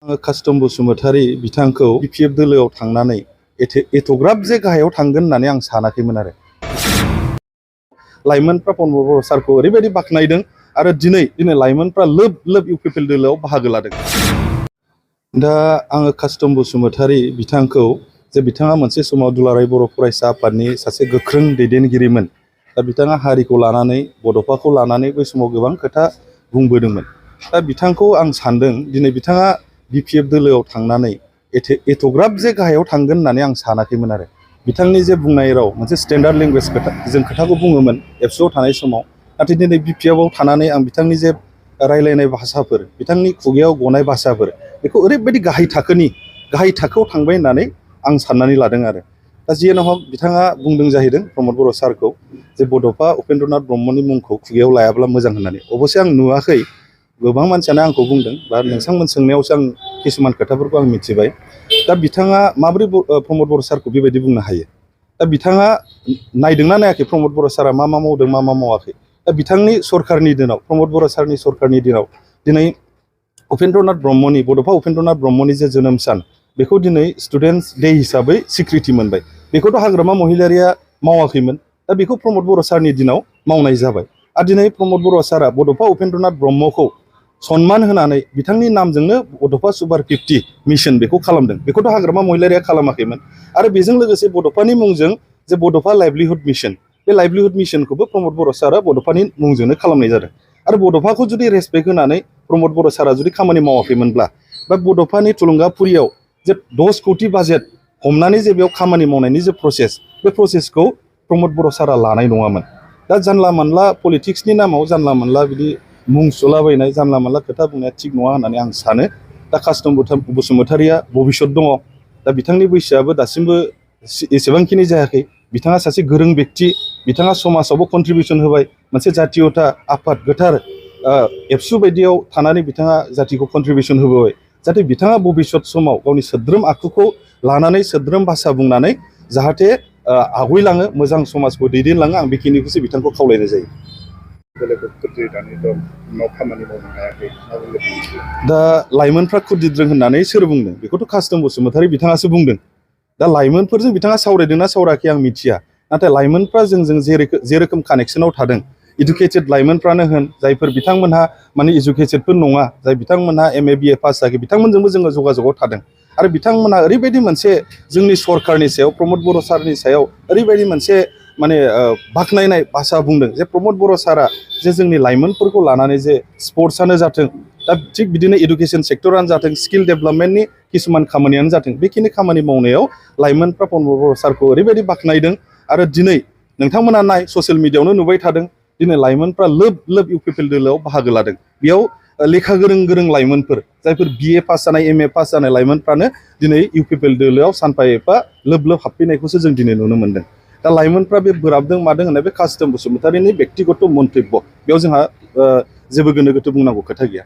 Custom Basumatary बिथांखौ BPF दोलोआव थांनानै एथ'ग्राब जे गाहायाव थांगोन होननानै आं सानाखैमोन आरो लाइमोनफ्रा प्रमद बर' सारखौ ओरैबायदि बाख्नायदों आरो दिनै लाइमोनफ्रा लोब लोब इउपिपिएल दोलोआव बाहागो लादों। दा आङो कास्टम बसुमतारी बिथांखौ जे बिथाङा मोनसे समाव दुलाराय बर' फरायसा आफादनि सासे गोख्रों दैदेनगिरिमोन। दा बिथाङा हारिखौ लानानै बड'फाखौ लानानै बै समाव गोबां खोथा बुंबोदोंमोन। दा बिथांखौ आं सानदों दिनै बिथाङा बिपिएफ दोलोआव थांनानै एथ'ग्राब जे गाहायाव थांगोन होननानै आं सानाखैमोन आरो बिथांनि जे बुंनाय राव मोनसे स्टेन्डार्ड लेंगुवेज जों खोथाखौ बुङोमोन एबसुआव थानाय समाव, नाथाय दिनै बिपिएफआव थानानै आं बिथांनि जे रायलायनाय भाषाफोर बिथांनि खुगायाव गनाय भाषाफोर बेखौ ओरैबायदि गाहाय थाखोआव थांबाय होननानै आं साननानै लादों आरो दा जियानो हक बिथाङा बुंदों जाहैदों प्रमद बर' सारखौ जे बड'फा उपेन्द्रनाथ ब्रह्मनि मुंखौ खुगायाव लायाब्ला मोजां होननानै। अबसे आं नुवाखै, गोबां मानसियानो आंखौ बुंदों बा नोंथांमोन सोंनायावसो आं किसुमान खोथाफोरखौ आं मिथिबाय। दा बिथाङा माबोरै प्रमद बर' सारखौ बेबायदि बुंनो हायो? दा बिथाङा नायदोंना नायाखै प्रमद बर' सारा मा मा मावदों मा मा मावाखै? दा बिथांनि सरकारनि दिनाव प्रमद बर' सारनि सरकारनि दिनाव दिनै उपेन्द्रनाथ ब्रह्मनि बड'फा उपेन्द्रनाथ ब्रह्मनि जे जोनोम सान बेखौ दिनै स्टुडेन्टस डे हिसाबै स्वीकृति मोनबाय। बेखौथ' हाग्रामा महिलारिया मावाखैमोन, दा बेखौ प्रमद बर' सारनि दिनाव मावनाय जाबाय। आरो दिनै प्रमद बर' सारा बड'फा उपेन्द्रनाथ ब्रह्मखौ सनमान होनानै बिथांनि नामजोंनो बड'फा सुपार 50 मिशन बेखौ खालामदों। बेखौथ' हाग्रामा महिलारिया खालामाखैमोन। आरो बेजों लोगोसे बड'फानि मुंजों जे बड'फा लाइभलिहुड मिशन, बे लाइभलिहुड मिशनखौबो प्रमद बर' सारा बड'फानि मुंजोंनो खालामनाय जादों। आरो बड'फाखौ जुदि रेसपेक्ट होनानै प्रमद बर' सारा जुदि खामानि मावाखैमोनब्ला बा बड'फानि थुलुंगाफुरियाव जे 10 कोटी बाजेट हमनानै जे बेयाव खामानि मावनायनि जे प्रसेस, बे प्रसेसखौ प्रमद बर' सारा लानाय नङामोन। दा जानला मानला पलिटिक्सनि नामाव जानला मानला बिदि मुं सुलाबायनाय जानला मानला खोथा बुंनाया थिग नङा होननानै आं सानो। दा कास्टम बसुमतारिया भबिष्यत दङ। दा बिथांनि बैसोआबो दासिमबो एसेबांखिनि जायाखै। बिथाङा सासे गोरों व्यक्ति, बिथाङा समाजावबो कन्ट्रिबिउसन होबाय, मोनसे जातीयता आफाद गोथार एबसु बायदियाव थानानै बिथाङा जातिखौ कन्ट्रिबिउसन होबोबाय। जाहाथे बिथाङा भबिष्यत समाव गावनि सोद्रोम आखुखौ लानानै सोद्रोम भाषा बुंनानै जाहाथे आवगायलाङो, मोजां समाजखौ दैदेनलाङो, आं बेखिनिखौसो बिथांखौ खावलायनाय जायो। दा लाइमोनफ्रा खुदिद्रों होननानै सोर बुंदों? बेखौथ' कास्टम बसुमतारी बिथाङासो बुंदों। दा लाइमोनफोरजों बिथाङा सावरायदोंना सावरायाखै आं मिथिया, नाथाय लाइमोनफ्रा जोंजों जे रोखोम कानेक्सनाव थादों, इडुकेटेड लाइमोनफ्रानो होन, जायफोर बिथांमोनहा माने इडुकेटेडबो नङा, जाय बिथांमोनहा MA BA पास जायाखै, बिथांमोनजोंबो जोङो जगाजगआव थादों। आरो बिथांमोनहा ओरैबायदि मोनसे जोंनि सरकारनि सायाव प्रमद बर' सारनि सायाव ओरैबायदि मोनसे माने बाख्नायनाय भाषा बुंदों जे प्रमद बर' सारा जे जोंनि लाइमोनफोरखौ लानानै जे स्पर्ट्सआनो जाथों, दा थिग बिदिनो इडुकेसन सेक्टरानो जाथों, स्किल डेभेलपमेन्टनि किसुमान खामानियानो जाथों, बेखिनि खामानि मावनायाव लाइमोनफ्रा प्रमद बर' सारखौ ओरैबायदि बाख्नायदों। आरो दिनै नोंथांमोना ससियेल मिडियायावनो नुबाय थादों, दिनै लाइमोनफ्रा लोब लोब इउपिपिएल दोलोआव बाहागो लादों। बेयाव लेखा गोरों लाइमोनफोर, जायफोर BA पास जानाय MA पास जानाय लाइमोनफ्रानो दिनै इउपिपिएल दोलोआव सानफा एफा लोब लोब हाबफैनायखौसो जों दिनै नुनो मोन्दों। दा लाइमोनफ्रा बे बोराबदों मादों होननाय बे कास्टम बसुमतारीनि बेक्तिगत मन्तब्य, बेयाव जोंहा जेबो गोनो गोथो बुंनांगौ खोथा गैया।